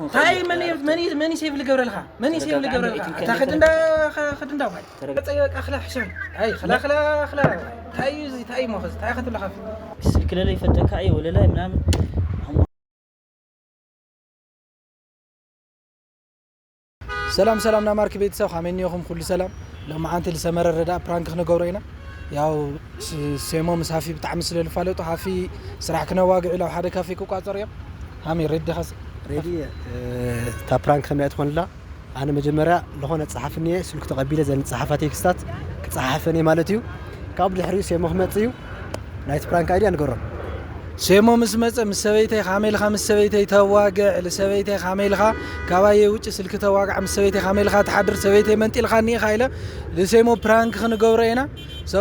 እንታይ መን እዩ፣ መን እዩ፣ መን እዩ ሴቭ ልገብረልካ? መን እዩ ሴቭ ተረጋጋ፣ ልገብረልካ? እንደ እታ ኢንተርኔት ክድንዳ፣ ክድንዳ ባይ። ተረጋጋ። በቃ ይበቃ፣ ክላ ሕሰብ። ኣይ፣ ክላ፣ ክላ፣ ክላ። እንታይ እዩ እዚ? እንታይ እዩ እሞ ኸዚ? እንታይ ኢኻ ትብለካ? ስልኪ ለለ ይፈልጠካ እዩ፣ ወለላይ ምናምን። ሰላም ሰላም፣ ናይ ማርክ ቤተሰብ፣ ከመይ እኒኦኹም? ኩሉ ሰላም? ሎማዓንቲ ልሰመረ ረዳ ፕራንክ ክንገብሮ ኢና። ያው ስ-፣ ሴሞ ምስ ሃፊ ብጣዕሚ ስለ ልፋለጡ፣ ሃፊ ስራሕ ክነዋግዕ ኢሉ ኣብ ሓደ ካፌ ክቋጸሩ እዮም። ሃሚ፣ ሬዲ ዲኻስ? ሬዲ እየ። እ፣ እታ ፕራንክ ከመይ እያ ትኾንላ? ኣነ መጀመርያ ልኾነ ጸሓፍኒ እየ፣ ስልኩ ተቐቢለ ዘን ጸሓፋ ቴክስታት ክጸሓፈን እየ ማለት እዩ። ካብ ድሕሪኡ ሴሞ ክመጽእ እዩ። ናይቲ ፕራንክ ኣይድያ ንገሮም። ሴሞ ምስ መጸ፣ ምስ ሰበይተይ ካሜልኻ፣ ምስ ሰበይተይ ተዋግዕ፣ ልሰበይተይ ካሜልኻ፣ ካባየ ውጭ ስልኪ ተዋግዕ፣ ምስ ሰበይተይ ካሜልኻ ትሓድር፣ ሰበይተይ መንጢልኻ እኒኢኻ ኢለ ልሴሞ ፕራንክ ክንገብሮ ኢና። So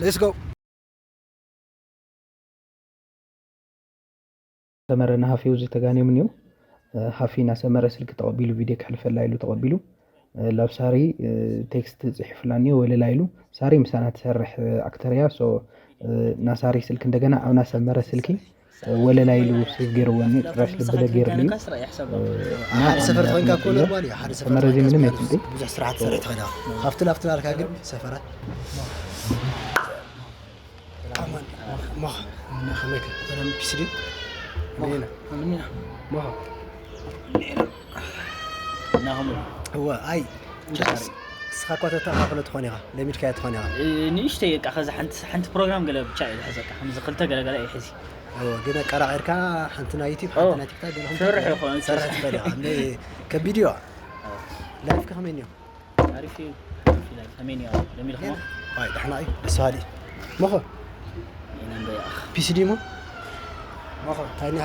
let's go። ሰመረ ንሃፊ እዚ ተጋንዮም እኒኦ። እ፣ ሃፊ ናሰመረ ስልኪ ተቐቢሉ ቪድዮ ከሕልፈላ ኢሉ ተቐቢሉ። እ፣ ላብ ሳሪ፣ እ፣ ቴክስት ጽሒፉላ እኒኦ፣ ወለላ ኢሉ። ሳሪ ምሳና ትሰርሕ፣ እ፣ ኣክተር እያ። So፣ እ፣ ናሳሪ ስልኪ እንደገና ኣብ ናሰመረ ስልኪ፣ እ፣ ወለላ ኢሉ ሴቭ ገይርዎ እኒኦ። ጭራሽ ልብለ ገይርሉ እዩ። እ፣ ሓደ ሰፈር ተኾይንካ እኮ ኖርማል እዩ። ሓደ ሰፈር ሰመረ እዚ ተኾይንካ ምንም ስራሕ ኣይፈልጥን። ብዙሕ ስራሕ ትሰርሕ ትኽእል ኢኻ። ካብቲ ላፍቲ ናልካ ግን ሰፈራት ማኻ፣ ማኻ፣ ማኻ፣ ከመይ ከ? ሰላም ፒሲ ድዩ? ከመይ ኢና? ከመይ ኢና? ማኻ። ናኹም። እወ፣ ኣይ፣ ንስኻ እኳ ተተኻኽሎ ትኾን ኢኻ፣ ለሚድካዮ ትኾን ኢኻ። እ፣ ንእሽተይ በቃ፣ ከዛ ሓንቲ፣ ሓንቲ ፕሮግራም ገለ ብቻ እየ ዝሕዝ፣ በቃ፣ ከምዚ ክልተ ገለ ገለ እየ ሕዚ። እወ፣ ግን ኣቀራቒርካ ሓንቲ ናይ ዩቲዩብ፣ ሓንቲ ናይ ቲክቶክ ገለ ሰርሕ ይኾን፣ ሰርሕ ትኽእል ኢኻ። እንደ ከቢድ እዩ። ላይፍካ ከመይ እኒኦ? ኣሪፍ እዩ። ኣሪፍ እዩ። ከመይ እኒኦ? ለሚድኹሞ? ዋይ፣ ደሕና እዩ። ደስ በሃሊ እዩ። ሞኸ? ኢና እንበይ ኣኽ። ፒሲ ድዩ ሞ? ሞኸ? እንታይ እኒኣ?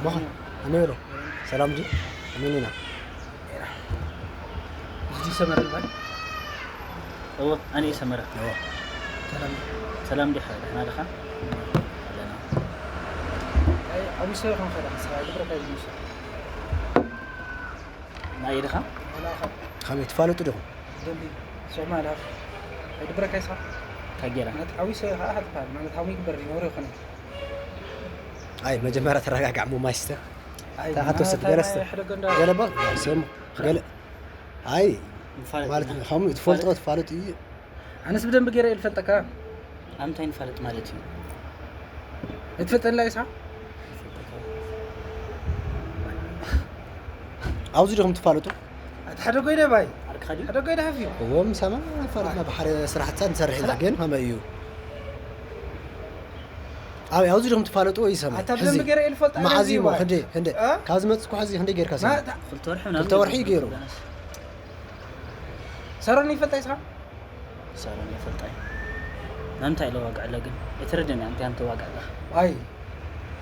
ሞኸ? ከመይ በሎ? ሰላም ድዩ? ከመይ እኒና? እዚ ሰመረ ይበሃል? እወ፣ ኣነ እየ ሰመረ። እወ። ሰላም። ሰላም ዲኻ? ደሕና ዲኻ? ኣለና። ኣይ፣ ኣብ ምሳሌ ኸም ኸዳ፣ ንስኻ ግብረ እንታይ ዝምስል? ናይ ኢድኻ? ዋላ ካብ ከመይ ትፋለጡ ዲኹም? ደንቢ ስምዕ ማለት ኣይድብረካ ይስኻ? እንታይ ጌራ? ማለት ሓዊ ሰብ ከዓ ሓጥፋ ማለት ሓዊ ይግበር ነውሪ ይኾነ። ኣይ መጀመርያ ተረጋጋዕ ሞ ማይስተ። ኣይ፣ እንታይ ሓቶ ማለት ስት ገረስተ? ናይ ሕደገ እንዳ ገለባ ሰሙ ገለ ኣይ ንፋለጥ ማለት ኢና። ከምኡ ትፈልጦ ትፋለጥ እዩ። ኣነስ ብደንቢ ገይረ እየ ዝፈልጠካ። ኣብ ምንታይ ንፋለጥ ማለት እዩ? ኣይትፈልጠላ ኢኻ? ኣብዚ ዲኹም ትፋለጡ? ኣቲ ሓደ ጎይደ ባይ። ዓርክኻ ድዩ? ሓደ ጎይደ ሃፊ። እዎ፣ ምሳና ፋለጥና ብሓደ ስራሕትታት ንሰርሕ ኢና፣ ስራሕ ግን ከመይ እዩ? ኣብ፣ ኣብዚ ዲኹም ትፋለጡ ወይ ይሰምዕ? ኣታ ብደንቢ ሕዚ ገይረ እየ ዝፈልጣ መዓዝ ነዚ እዩ እሞ? ባይ። ክንደይ፣ ክንደይ? እ? ካብ ዝመጽእኩ ሕዚ ክንደይ ጌርካ ሰሚዕ? ማ-፣ ክልተ ወርሒ ምናምን ክልተ ወርሒ እዩ ገይሩ። ገይሩ። ሰሮን ይፈልጣ ኢኻ? ሰሮን ይፈልጣ እዩ። ንምንታይ ኢለ ዋግዕ ኣለ ግን? ኣይተረድእን እያ፣ እንታይ ኣንተ ዋግዕ ኣለኻ? ኣይ፣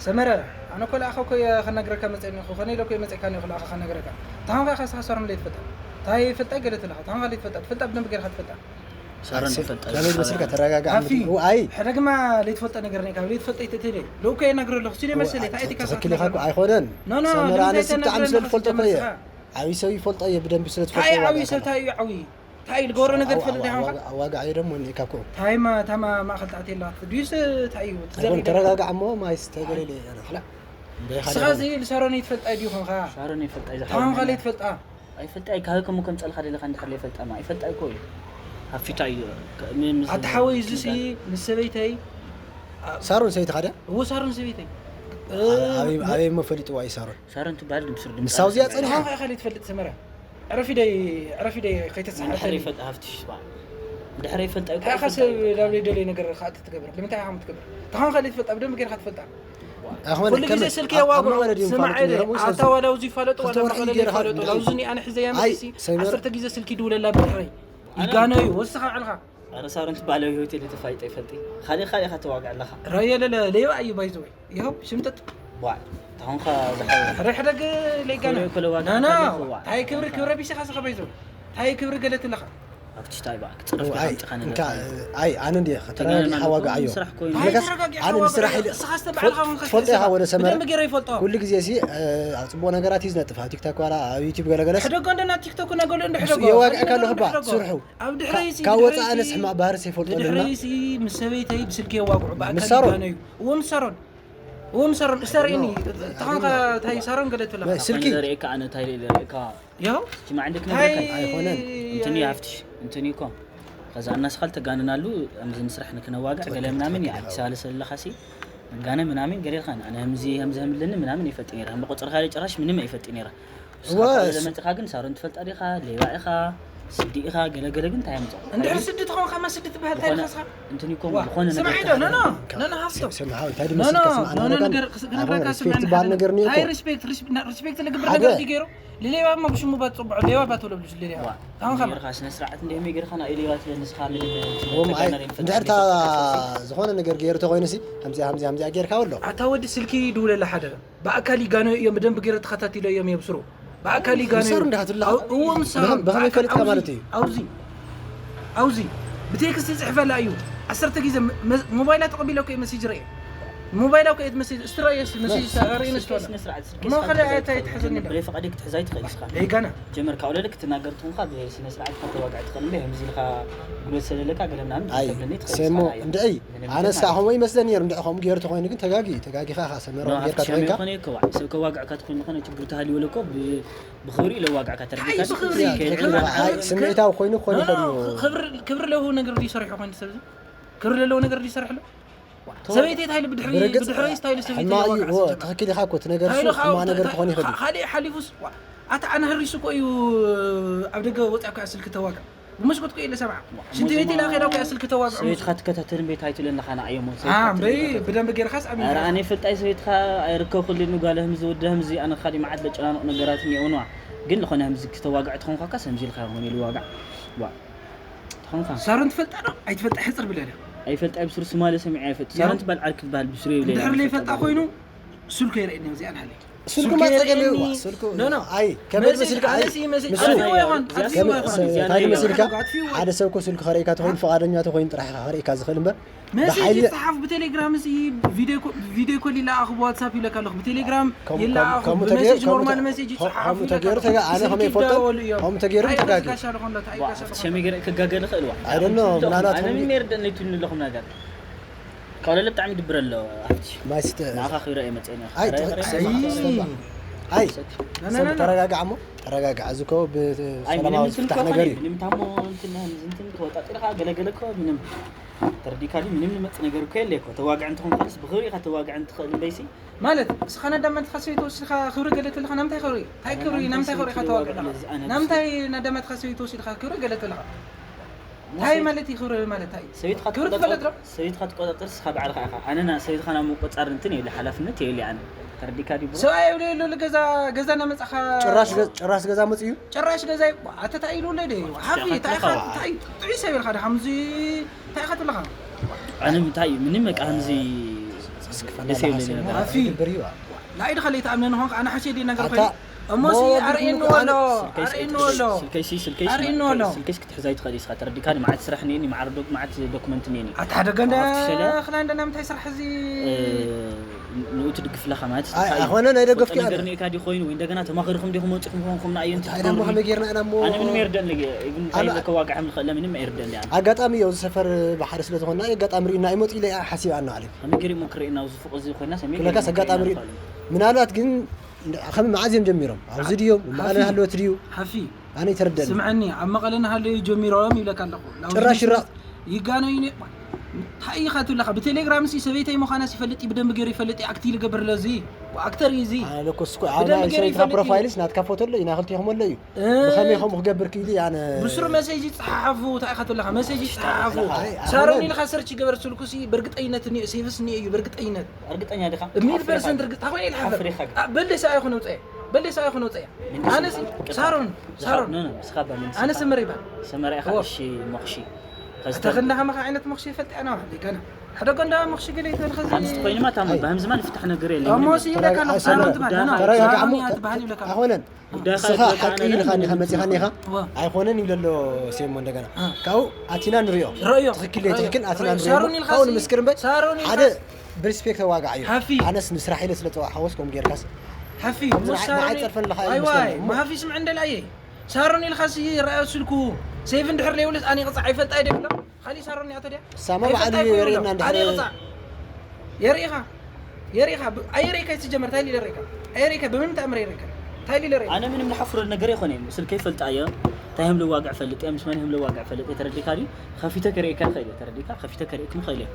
ሰመረ፣ ኣነ እኮ ለኣኸ እኮ እየ ከናግረካ መፅእኒ እኮ፣ ከነ ኢለ እኮ እየ መፅእካ እኒኦ ለኣኸ ከናግረካ። ተሃንኻ ኢኻ ስኻ ሰሮን ለይትፈልጣ። እንታይ ይፈልጣ ገለ ትለኻ? ተሃንኻ ለይትፈልጣ፣ ትፈልጣ ብደንብ ገይርካ ትፈልጣ። ሰሮን ኣይ፣ ይፈልጣ ከመይ እዩ። ዝመስልካ? ተረጋጋዕ። ኣፊ፣ እንግዲህ። ው፣ ኣይ። ሕደግማ ለይትፈልጠ ነገር ነይካ፣ ለይትፈልጠ ይተትደ። ለው እኮ እየ ነግረለኹ፣ ሲደ ው፣ መሰለይ፣ ኣይ፣ እንታይ ኢቲካ ትኽክል ኢኻ እኮ። ኣይኮነን። ኖ፣ ኖ፣ ሰመረ፣ ኣነ ንምንታይ ስብጣዕሚ ተናግረለኻ ስለ ዝፈልጦ እኮ እየ። ሲጀመር ንስኻ? ዓብዪ ሰብ ይፈልጦ እየ ብደንቢ ስለ እንታይ ትፈልጦ ዓብዪ ዋጋ ሰብ፣ ኣለካ። እንታይ እዩ ዓብዪ? እንታይ ኢሉ ገብሮ ነገር ኣዋ-፣ ትፈልጥ ኢኻ? ኣዋ-፣ ኣዋ-፣ ኣዋጋዕ እየ ደሞ እኒኤካ እኮ። ታይማ፣ ታማ ማእኸል ጣዕቲ የላ። ድዩስ እንታይ እዩ? ትዘርግ ኣይኮን፣ ተረጋጋዕ እሞ ማይስ ተገለለ እየ ኣነ። ኣላ። ንስኻ እዚ ልሳሮን ይትፈልጣ እዩ ዲኹም ኸዓ? ሳሮን ይፈልጣ እዩ፣ ታውን ዝሓወና። ካልእ ይትፈልጣ? ኣይፈልጣ እዩ፣ ካብ ከም ከምፀልካ ደለኻ እንድሕር ዘይፈልጣ ማ፣ ይፈልጣ እኮ እዩ። ኣፊታ እዩ። ከ-፣ ም-፣ ምስ-፣ ኣታ ሓወይ፣ ምስ-፣ እዚሲ ምስ ሰበይተይ። ሳሮን ሰበይትኻ ድያ? እዎ፣ ሳሮን ሰበይተይ። ኣበይ፣ ኣበይ እሞ ፈሊጥዋ እዩ ሳሮን? ሳሮን ትበሃል ግን ብስሩ ድምፃ ንሳ ኣብዚኣ ኣላ። ጸኒሓ? ታውን ኸዓ ካልእ ትፈልጥ ሰመረ? ዕረፊደይ፣ ዕረፊደይ፣ ከይተስሓ እንድሕር ተኒ። ይፈልጥ ሃፍትሽ ስማ። እንድሕር ይፈልጥ ኣይኮ እንታይ ኢኻ ይፈልጥ ሰብ ኣይኮ። ናብ ዘይደለየ ነገር ከኣ ትትገብር? ንምንታይ ኢኻ ትገብር? ታውን ካልእ ትፈልጣ፣ ብደንብ ጌርካ ትፈልጣ። ኣኽመል፣ ኩሉ ግዜ ከመይ? ስልኪ ኣብ፣ ኣብ የዋግዑ። መቐለ ድዮም ስማዕ ይፋለጡ ኢለ፣ ነይሮም ወይስ ኣታ ኣብዚ? ዋላ ኣብዚ ይፋለጡ፣ ዋላ ተዘዋውሪ መቐለ ገይርካ ዘይፋለጡ። ትብሎ? ኣብዚ እኔ ኣነ ሕዘያ ኣይ፣ መሊሲ ሰይመር-፣ ዓሰርተ ግዜ ስልኪ ይድውለላ ብድሕረይ። ይጋነዩ፣ ወስኻ ባዕልኻ። ኣረ ሳሮን ትበሃል ኣብ ህይወተይ ለተፋይጠ ይፈልጥ። ካልእ ካልእ ኢኻ ተዋግዕ ኣለኻ። ራየ ለለ፣ ሌባ እዩ ባይ ዘ ወይ። ይኸው ሽምጥጥ። ቧዕ፣ ታሁንኻ ዝሓ-፣ ሕረ ሕደግ ለይጋነ። ኮሎ፣ ኮሎ ዋጋ ናና፣ ኣለዎ፣ ቧዕ። ታይ ክብሪ፣ ክብረ ቢስኻ ስኻ ባይ ዘ ወይ። ታይ ክብሪ ገለት ኣለኻ። ኣብቲ ሽታይ ባዕ፣ ክጽረፍ ኣይ፣ ኣምጽኻ እንካ፣ ነገር። ኣይ፣ ኣነ እንድየ ተጋነ ከተረጋጊ ማለት ሓዋጋ እኮ ኣዮ። ስራሕ ኮይኑ። ኣይ፣ ለካስ ተረጋጊ ኣነ ሓዋጋ ንስራሕ ኣዮ። ኢለ ንስኻ ዝተባዕልኻ ፎ-፣ ውን ፎቶ ኢኻ ከስብስና። ወደ ሰመረ። ብደንብ ገይረ ይፈልጦ። ኩሉ ግዜ ሲ፣ እ፣ ኣብ ጽቡቕ ነገራት እዩ ዝነጥፍ። ኣብ ቲክቶክ ዋላ ኣብ ዩቲዩብ ገለገለስ። ሕደጎ እንደና ቲክቶክ ነገሉ እንደ ሕደጎ። የዋግዕ ከለኹ ባ፣ ስርሑ። ኣብ ድሕረይሲ፣ ካብ ወጻኢ ድሕረይሲ፣ ኣነስ ሕማቕ ባህርስ ይፈልጦ ኣለና። ድሕረይሲ ምስ ሰበይተይ ብስልኪ የዋግዑ፣ ብኣካል ምስ ሳሮን? ይጋነዩ። እዎ፣ ምስ ሳሮን። እዎም ሳሮን እስታርእኒ ተኾንካ ታይ ሳሮን ገለ ትብላ ስልኪ ዘርእካ ኣነ ታይ ኢለ ዘርእካ ያው ጅማ ዕንድክ ታይ ነግረካ ኣይኮነን። እንትን እዩ ሃፍትሽ እንትን እዩ እኮ ከዛ እናስኻል ተጋንናሉ ምስራሕ ንክነዋግዕ ገለ ምናምን እዩ ኣዲስ ኣበባ ስለለኻሲ መጋነ ምናምን ገሌልካ ኣነ ህምዚ ህምዚ ህምልኒ ምናምን ይፈጥ ነራ ብቆፅርካ ጭራሽ ምንም ኣይፈጥ ነራ እወ፣ እሱ- ዘመፅኻ ግን ሳሮን ትፈልጣ ዲኻ ሌባ ኢኻ ስዲ ኢኻ ገለገለ ግን እንታይ ኣምፅኦ እንድሕር ስዲ ተኾንካ ማ ስዲ ትበሃል ታይ ኢልካ ስኻ እንትን እዩ እኮ ዋ ዝኾነ ስማዕ ነገር ዶ ኖ ኖ ኖ ኖ ሃፍቶም ስምዓ እንታይ ኖ ኖ ድመስልካ ስምዓ ኖ ኖ ነገር ነገር ኣይኮነ ክነግረካ ሪስፔክት ስምዕኒ ዝበሃል ነገር እኒኦ ታይ እኮ ሪስፔክት ሪስፔክት ለግብር ሓደ- ነገር ድዩ ገይሩ ንሌባ እሞ ብሽሙ ባትፅብዖ ሌባ ባትብሎ ብልሽ ሌባ ዋ ታንካ ጌርካ ስነ ስርዓት እንደ ሜ ጌርካ ናይ ሌባ ትበልስ ካልእ እዎም ኣይ እንድሕር እታ ዝኾነ ነገር ገይሩ ተኮይኑ ሲ ከምዚኣ ከምዚኣ ከምዚኣ ጌርካ ኣሎ ኣታ ወዲ ስልኪ ድውለላ ሓደ ብኣካል ይጋነዩ እዮም ብደንብ ገይረ ተኸታቲሎ እዮም የብስሩ ብኣካል ይጋነዩ ምሳሩ እንዳትብላ እዎም ሳሮን ብኸመይ ፈለጥካ ማለት እዩ? ኣውዚ ኣውዚ ብቴክስት ይፅሕፈላ እዩ ዓሰርተ ግዜ ሞባይላ ተቐቢለ ኮ መሴጅ ርአ ሞባይላ ኮ መሴጅ እስትራየስ መሴጅ ርኢነ ስተላ ስነ ስርዓት እሞ ካልእ እንታይ ትሕዘኒ ኣሎ? ብለይ ፈቐደ ክትሕዛ ይትኽእል ኢስኻ ደይጋና ጀመር ካብ ለለ ክትናገር ትኾንካ ብስነ ስርዓት ኢኻ ተዋግዕ ትኽእል እምበር ከምዚ ኢልካ ጉልበት ሰለለካ ገለ ምናምን ኣይ ተብለኒ ትኽእል ሰሞ ኢስኻ። ኣይ፣ እንድዐይ ምንም ኣነስ ማለት ኣኸሞ ይመስለኒ ነይሩ እንድዒ ከምኡ ገይሩ ተኾይኑ ግን ተጋጊ ተጋጊኻ ኢኻ ሰመራዊ ኖ ጌርካ ሃብቲ ሸመ ተኾይንካ ይኾነ እኮ ዋ፣ ሰብ ከዋግዕካ ትኾይኑ ዝኾነ ችግር ተሃልዩ ወለ እኮ ብ- ብኽብሪ ኢለ ዋግዕካ ተረዲእካ ኣይ፣ ብኽብሪ፣ ከይደ- ብኽብሪ። ኣይ ስምዒታዊ ኮይኑ ክኾን ይኽእል እዩ ክብሪ ክብሪ ለሁ ነገር ድዩ ሰሪሑ ኮይኑ ሰብ ክብሪ ለለዎ ነገር ድዩ ሰሪሕሉ ሰበይቲ እንታይ ኢሉ ብድሕሪ ብርግጽ ብድሕረይ ስታይል ሰበይቲ ሕማቕ እዩ ለዋግዕ እዎ ስጀመር ትኽክል ኢኻ እኮ እቲ ነገር እንታይ እሱ ኢሉ ከዓ ሕማቕ ነገር እንታይ- ክኾን ይኽእል እዩ ካ- ካልእ ሓሊፉስ ዋ፣ ኣታ ኣነ ህሪሱ እኮ እዩ ኣብ ደገ ወፂኣ እኮ እያ ስልኪ ተዋግዕ ብመስኮት እኮ ኢለ ሰምዓ ሽንቲ ቤት ኢላ ከይዳ እኮ እያ ስልኪ ተዋግዕ ሰበይትካ ትከታተል ቤት ኣይትብለኒ ኻና ኣየሞ አ እምበይ ብደንብ ጌርካስ ኣሚን ኧረ ኣነ ይፈልጣ ሰበይትካ ኣይርከብኩሉ ንጓለ ህምዚ ወዲ ህምዚ ኣነ ካሊእ መዓት ለጨናንቕ ነገራት እኒኦንዋ ግን ዝኾነ ህምዚ ክተዋግዕ ትኾንኳካስ ህምዚ ኢልካ ይኾን ኢሉ ዋጋዕ ዋ ትኾንካ ሳሮን ትፈልጣ ዶ ኣይትፈልጣ ሕፅር ብለለ ኣይፈልጣ ብስሩ ስማለ ሰሚዐ ኣይፈልጥ ሳሮን ትበሃል ዓርኪ ትበሃል ብስሩ ይብለ እንድሕር ዘይፈልጣ ኮይኑ ስልኩ የርእየኒ እዚኣ ንሃለይ ስልኩ ማፀገም እዩ ስልኩ ኖ፣ ኖ። ኣይ ከመይ መስልካ ኣይ ኣነሲ መሲ ንሱ ኣጥፊዎ ይኾን ኣጥፊዎ ይኾን እንታይ መስልካ ሓደ ሰብ ኮ ስልኩ ከርእይካ ተኾይኑ ፍቓደኛ ተኾይኑ ጥራሕ ኢኻ ከርእይካ ዝኽእል እምበር መሴጅ ብሓይሊ ይፀሓፍ ብቴሌግራም ሲ ቪዲዮ ኮ- ቪዲዮ ኮል ይለኣኹ ብዋትሳፕ ይለካ ኣለኹ ብቴሌግራም ከም- ይለኣኹ ከም- ከምኡ ብመሴጅ ተገይሩ- ኖርማል ከምኡ- መሴጅ ከም- ይፀሓፉ ከምኡ ተገይሩ ይለካ ተጋ- ኣነ ስልኪ ከመይ ይፈልጦ? ይደዋወሉ እዮም ከምኡ ተገይሩ ኣይ ተጋጊ። ጋሻ ልኾን ዶ ታይ ጋሻ ልኾን ሸሚ ገለ ክጋገ ንኽእል ዋ I don't know፣ ምናልባት ኣነ ከምኡ- ምን ሜርደ ነይቱኒ ኣለኹም ነገር ካብ ለለ ብጣዕሚ ድብረ ኣሎ ኣብቲ ማይስተ ንዓኻ ክብረ እየ መፅአኒ ኣይ ኸረ- ትኽክል ኸረ- ሰማ- ኣይ። ሰማ። ኣይ ና፣ ና፣ ሰብ ና፣ ና። ተረጋግዓ እሞ ተረጋግዓ እዚ እኮ ኣይ ብሰላማዊ ምንም ዝፍታሕ እንትን ነገር እዩ ምንም ታሞ እንትን እንትን ተወጣጢርካ ገለገለ እኮ ምንም ተረዲካ ድዩ ምንም ንመፅ ነገር እኮ የለ እኮ ተዋግዕ እንትኾን ካልስ ብኽብሪ ኢኻ ተዋግዕ እንትኽእል እምበይሲ ማለት እስኻ ናዳማትካ ሰበይቲ ወሲድካ ክብሪ ገለ ተለካ ናምታይ ክብሪ እንታይ ክብሪ ናምታይ ክብሪ ኢኻ ተዋግዕ ኣለኻ ናምታይ ናዳማትካ ሰበይቲ ወሲድካ ክብሪ ገለ ተለካ እንታይ ማለት እዩ ክብሪ ማለት እንታይ እዩ ሰበይትካ ክብሪ ትፈልጥ ዶ ሰበይትካ ትቆጣጠር ስኻ ባዕልኻ ኢኻ ኣነ ና ሰበይትካ ናብ ምቆፃር እንትን የለ ሓላፍነት የለ ኣነ ተረዲካ ድዩ ሰብኣይ የብለ የሎ ገዛ ገዛ እናመፃኻ ጭራሽ ገ- ጭራሽ ገዛ መፅኡ እዩ ጭራሽ ገዛ ኣተታ ኢሉ ወለደ እዩ ሓፊ እንታይ ኢኻ እንታይ ጥዑይ ሰብ ኢልካ ድሓ ምዚ እንታይ ኢኻ ትብለኻ ኣነ ምንታይ እዩ ምንም በቃ ከምዚ ደስ ይብለኒ ነበር ኣፊ ግብር እዩ ንኣይ ድኻ ለይትኣምነኒ ኾንካ ኣነ ሓሴ ድየ ነገር ኣታ ኮይኑ እሞሲ ኣርእየኒ ኣሎ ኣርእየኒ ኣሎ ስልከይሲ ስልከይሲ ኣርእየኒ ኣሎ። ስልከይሲ ክትሕዛ ይትኽእል ኢስኻ ተረዲካ ንመዓት ስራሕ እኒኒ መዓት ዶ- መዓት ዶክመንት እኒኒ ኣታ ሓደ ገንዳ ኣብቲ ሸለ- ክላ እንደ ናምታይ ስራሕ እዚ ንኡ ትድግፍለኻ ማለት ኣይ ኣይኮነ ናይ ደገፍኪ ነገር ኣለ ኒእካ ዲኾይኑ ወይ እንደገና ተማኽርኩም ዲኹም ወፂኹም ኾንኩም ንኣየን እንታይ ደሞ ከመይ ጌርና ኢና እሞ ኣነ ምንም የርደኒ ይብን እንታይ ኣነ- ለከዋግዐም ዝኽእለ ምንም ኣይርደኒ ኣነ ኣጋጣሚ እዩ እዚ ሰፈር ብሓደ ስለ ዝኾንና ኣጋጣሚ ርኢና ይመፁ ኢለ እያ ሓሲብ ኣና ኣለ ከመይ ገሪሞ ክርእና ኣብዚ ፎቅ እዚ ኮይና ሰመይ ክብለካስ ኣጋጣሚ ርኢ ምናልባት ግን ከም መዓዝ እዮም ጀሚሮም ኣብዚ ድዮም መቐለ ሃለወት ድዩ ሓፊ ኣነ ይተረደኒ ስምዐኒ ኣብ መቐለ ናሃለዩ ጀሚሮም ይብለካ ኣለኹ ላውድ ጭራሽ ይራ- ይጋነዩ ነ እንታይ ኢኻ ትብለካ ብቴሌግራም ሲ ሰበይተይ ምዃና ሲፈልጥ እዩ ብደንብ ገይሩ ይፈልጥ እዩ ኣክት ልገብር ለዚ ኣክተር እዩ እዚ ኣነ ለኮስ እኮ ብደንብ ኣብ ገይሩ ሰይድካ ይፈልጥ እዩ። ፕሮፋይልስ ናትካ ፎቶ ኣሎ ኢና ክልቲኹም ኣሎ እዩ እ፣ ብኸመይ ከምኡ ክገብር ክኢሉ እዩ ኣነ ብስሩ መሴጅ ይፀሓሓፉ እንታይ ኢኻ ትብለካ መሴጅ ይፀሓሓፉ ኣይ፣ ሳሮን ኣነ- ኢልካ ሰርች ገበር ስልኩ ሲ ብእርግጠይነት እኒኦ ሴቭስ እኒኦ እዩ ብእርግጠይነት እርግጠኛ ዲኻ ሚድ ፐርሰንት እርግጥ ታኾነ ኢልካ ሓፍር ሓፍር ኢኻ ግን። በለይ ሰብኣይ ይኹን ውፀየ በለይ ሰብኣይ ይኹን ውፀየ ኣነስ ሳሮን ሳሮን ኖ ኖ ስኻ ባሚን ኣነ ሰመረ ይባል ሰመረ ኢኻ እዎ። እሺ ሞኽሺ ኣታ ክንዳ ከማኻ ዓይነት ሞኽሺ ይፈልጥ ኣና ገና ሓደ ጎንዳ ሞኽሺ ገለ ይፈልኸ ከምዚ ትኾይንማ ታም በህምዝማ ንፍታሕ ነገር የለ እሞ ሲ ይብለካ ኣለኹ ሳሮን ትባል ና ተረጋግዓ ሳሮን እሞ እያ ትባሃል ይብለካ ኣለኹ ኣይኮነን ጉዳይኻ ስኻ ይብለካ ሓቂ ኣነ ኢልካ ምንም እንዲኻ መፂኻኒ ኢኻ እዎ። ኣይኮነን ይብለሎ ሴሞ እንደገና እ። ካብኡ ኣቲና ንሪኦ ረእዮ። ትኽክል ለይ ትኽክል ኣቲና ረእዮ። ንሪኦ ሳሮን ኢልካ ካብኡ ሲ- ንምስክር እምበር ሳሮን ኢልካ ሓደ ሲ- ብሪስፔክት ተዋጋዓ እዩ ሓፊ። ኣነስ ንስራሕ ኢለ ስለ ፀዋዕኻዎስ ከም ጌርካስ ሓፊ ከምዚ ሙስ ንዓይ- ሳሮን ንዓይ ፀርፈን ኣለኻ ዋይ ይመስለኒ ዋይ እሞ ማሃፊ ስምዕ እንደላ እየ ሳሮን ኢልካ ሲ ረእዮ ስልኩ ሴቭ እንድሕር ለይብልስ ኣነ ይቕፃዕ ኣይፈልጣ እየ ደብሎ ካሊእ ሳሮን እያ ተድያ ሳማ ባዕሉ የርእየና እንድሕር ይቕፃዕ የርእኻ የሪካ ኣየሪካ ይትጀመር ታይ ሊለ ሪካ ኣየሪካ በምን ተኣምር የሪካ ታይ ሊለ ሪካ ኣነ ምንም ዝሓፍሮ ነገር ይኾነ እዩ። ስልከይ ፈልጣ እየ። እንታይ ህም ልዋግዕ ፈልጥ እየ፣ ምስ መን ህም ልዋግዕ ፈልጥ እየ። ተረዲካ ድዩ? ከፊተ ከርእየካ ይኽእል እየ። ተረዲካ? ከፊተ ከርእየኩም ይኽእል እየ።